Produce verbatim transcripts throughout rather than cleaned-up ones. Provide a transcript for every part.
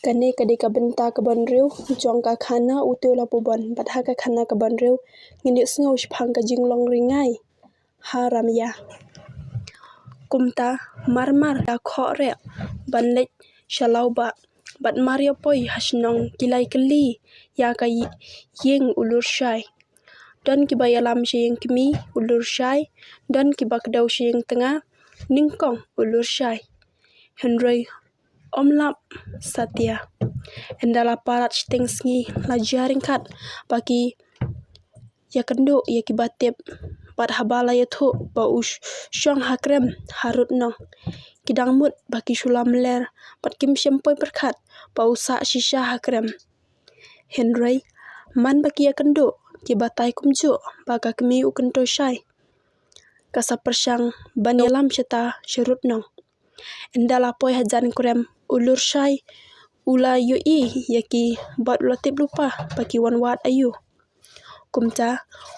Kane ka dei ka bynta kaba hynriew jong ka khana Utei u la pubon, bad ha ka khana kaba hynriew ngin ïohsngew shaphang ka jinglong ringai ha Ramia. Kumta marmar la khohreh ban leit sha lawbah, bad mar ïa poi ha shnong ki la ïakylli ïa ka ï-, ïing u Lurshai. Don kiba ïalam sha ïing kmie u Lurshai, don kiba kdew sha ïing tnga, nyngkong u Lurshai. Hynrei ym lap satia. Ynda la palat shiteng sngi la jia ryngkat ba ki ïakynduh ïa kiba tip, bad haba la ïathuh ba u sh-, shong ha krem harud noh, ki dang mut ba ki shu lamler, bad kim shym poi pyrkhat ba u sah shisha ha krem. Hynrei man ba ki ïakynduh, ki batai kumjuh ba ka kmie u Kyntoshai ka sa pyrshang ban ïalam shata sharud noh. Ynda la poi hajan krem u Lurshai u la ïohi ïa ki, bad u la tip lypa ba ki wan wad aïu. Kumta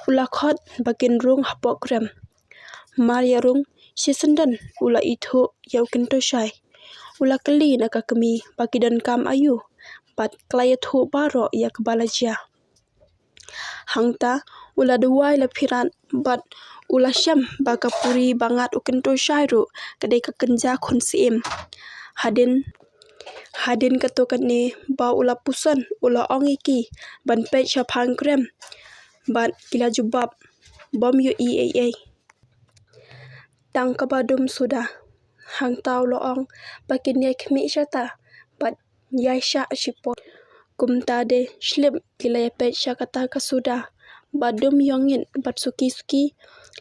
u la khot ba kin rung hapoh krem. Mar ïa rung shisyndon u la ithuh ïa u Kyntoshai. U la kylli na ka kmie ba ki donkam aïu, bad ka la ïathuh baroh ïa kaba la jia. Hangta u la duwai laphirat, bad u la shem ba ka puri ba ngat u Kyntoshai ruh ka dei ka kynja khun syiem. Hadien, hadien kato kane ba u la puson, u la ong ïa ki ban peit shaphang krem, bad ki la jubab bym ïohi ei ei. Tang kaba dum suda. Hangta u la ong ba kin ïai khmih shata bad ïai shah shipor. Kumta de shlip ki la ïapeit sha kata ka suda, ba dum ïongit bad suki suki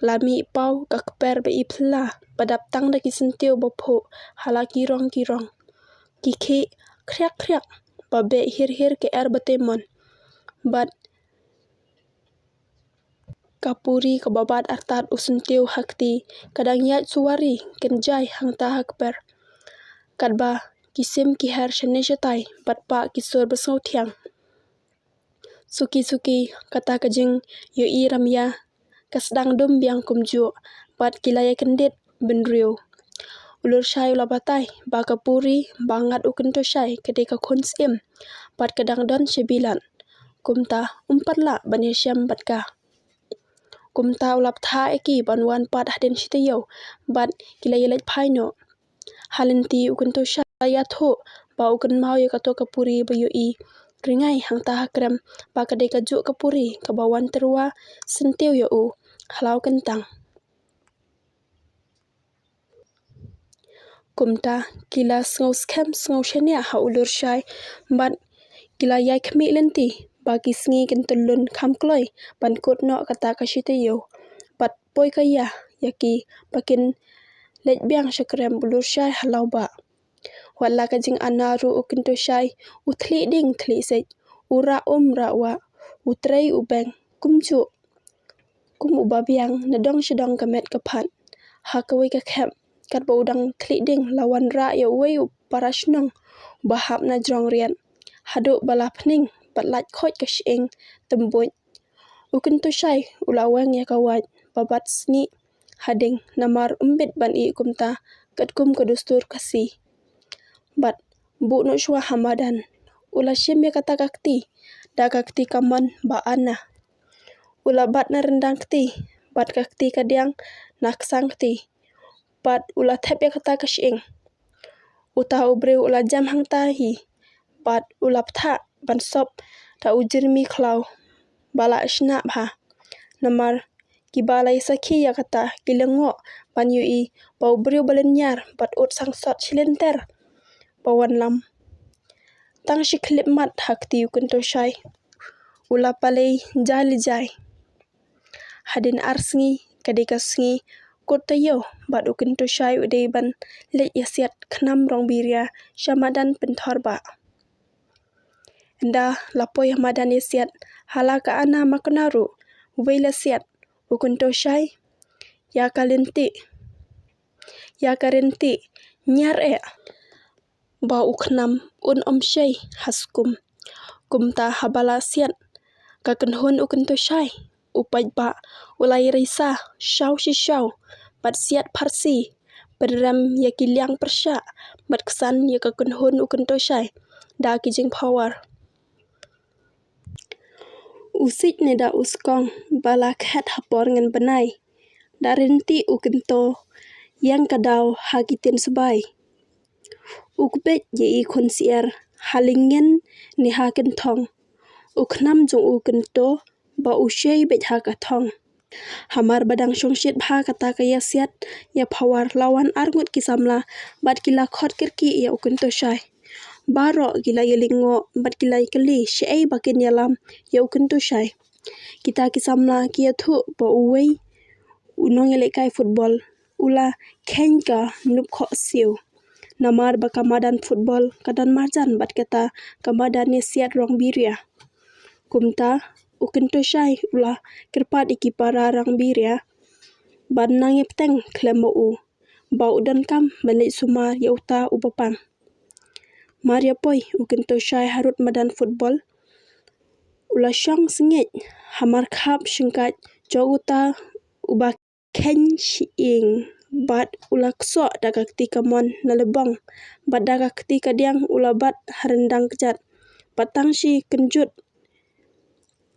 la mih paw ka kper ba iphylla, ba dap tang da ki syntiew ba phuh ha la ki rong ki rong. Ki khih khriak khriak ba beh hir hir ki er ba temon. Bad ka puri kaba bat artat u syntiew ha kti ka dang ïaid suwari kynjai hangta ha kper. Katba ki sim ki her shane shatai bad pah ki sur ba sngewthiang. Suki suki kata ka jingïohi Ramia ka sdang dum biang kumjuh, bad ki la ïakyndit bynriew. U Lurshai u la batai ba ka puri ba ngat u Kyntoshai ka dei ka khun syiem, bad ka dang don sha bilat. Kumta um pat lah ban ïashem bad ka. Kumta u la bthah ïa ki ban wan pat hadien shi taïew, bad ki la ïaleit phai noh. Ha lynti u Kyntoshai u la ïathuh ba u kynmaw ïa kato ka puri ba ïohi ringai hangta ha krem, ba ka dei kajuh ka puri kaba wan tyrwa syntiew ïa u ha la u kyntang. Kumta ki la sngew skhem sngew shaniah ha u Lurshai, bad ki la ïai khmih lynti ba ki sngi kin tyllun kham kloi ban kut noh kata ka shi taïew, bad poi ka ïa ïa ki ba kin leit biang sha krem u Lurshai ha lawbah. Wat la ka jingana ruh u Kyntoshai u thlieh ding thlieh siej, u rah um rah wah, u trei u beng kumjuh kum uba biang na dong sha dong ka met ka phad. Ha kawei ka khep katba u dang thlieh ding la wanrah ïa uwei u para shnong uba hap na jrong riat, haduh ba la phning bad lait khoit ka shyieng tymbuid. U Kyntoshai u la weng ïa ka wait ba bat snieh ha ding, namar um bit ban ïeh kumta katkum ka dustur Khasi. Bad buh noh shuwa ha madan u la shim ïa kata ka kti, da ka kti kamon ba ana. U la bat na ryndang kti, bad ka kti kadiang na ksang kti, bad u la thep ïa kata ka shyieng. Uta u briew u la jem hangta hi, bad u la bthah ban sop da u jyrmi khlaw ba la shnah bha. Namar kiba la ïasakhi ïa kata ki lyngngoh ban ïohi ba u briew ba lynñiar bad ud sangsot shi lynter ba wanlam. Tang shi khyllipmat ha kti u Kyntoshai u la palei jai li jai. Hadien ar sngi, ka dei ka sngi kut taïew, bad u Kyntoshai u dei ban leit ïasiat khnam rong biria sha madan Pynthorbah. Ynda la poi ha madan ïasiat, ha la ka ana makna ruh, uwei la siat u Kyntoshai ïa ka lynti, ïa ka lynti ñiar eh, ba u khnam un ym shei ha skum. Kumta haba la siat ka kynhun u Kyntoshai, u paidbah u la ïareisa shaw shi shaw bad siat pharsi, pynrem ïa ki liang pyrshah bad ksan ïa ka kynhun u Kyntoshai da ki jingphawar. U sik ne da u skong ba la khet ha por ngan bnai. Da rynti u kynto ïeng ka daw ha ki tin sbai. U kbeit ïa i khun syiar ha lyngngin ne ha kynthong. U khnam jong u kynto ba u shei beit ha ka thong. Hamar ba dang shongshit bha kata ka ïasiat ïaphawar, la wan arngut ki samla bad ki la khot kyrkieh ïa u kynto shai. Baroh ki la ïalyngngoh bad ki la ïakylli shaei ba kin ïalam ïa u kynto shai. Kita ki samla ki ïathuh ba uwei u nongïalehkai football u la kheiñ ka nupkhoh siew. Namar ba ka madan football ka don marjan bad kata ka madan ïasiat rong biria. Kumta u kynto shai u la kyrpad ïa ki para rong biria ban nang ïapteng khlem ma u, ba u donkam ban leit sumar ïa uta uba pang. Mar ïa poi u kynto shai harud madan football, u la shong sngeit ha markhap shingkait jong uta uba kheiñ shyieng bad u la ksoh da ka kti kamon na lebong bad da ka kti kadiang u la bat ha ryndang kjat. Bad tang shi kynjut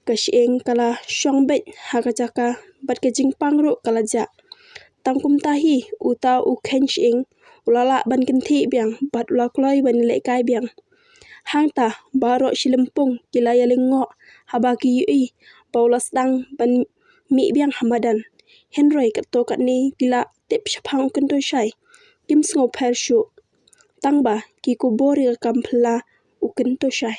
ka shyieng ka la shong beit ha ka jaka bad ka jingpang ruh ka la jah. Tang kumta hi uta u kheiñ shyieng u la lah ban kynthih biang bad u la kloi ban ïalehkai biang. Hangta baroh shi lympung ki la ïalyngngoh haba ki ïohi ba u la sdang ban mih biang ha madan. Hynrei katto katne ki la tip shaphang u kynto shai. Kim sngewpher shuh. Tang ba ki kubur ïa ka kam phylla u kynto shai.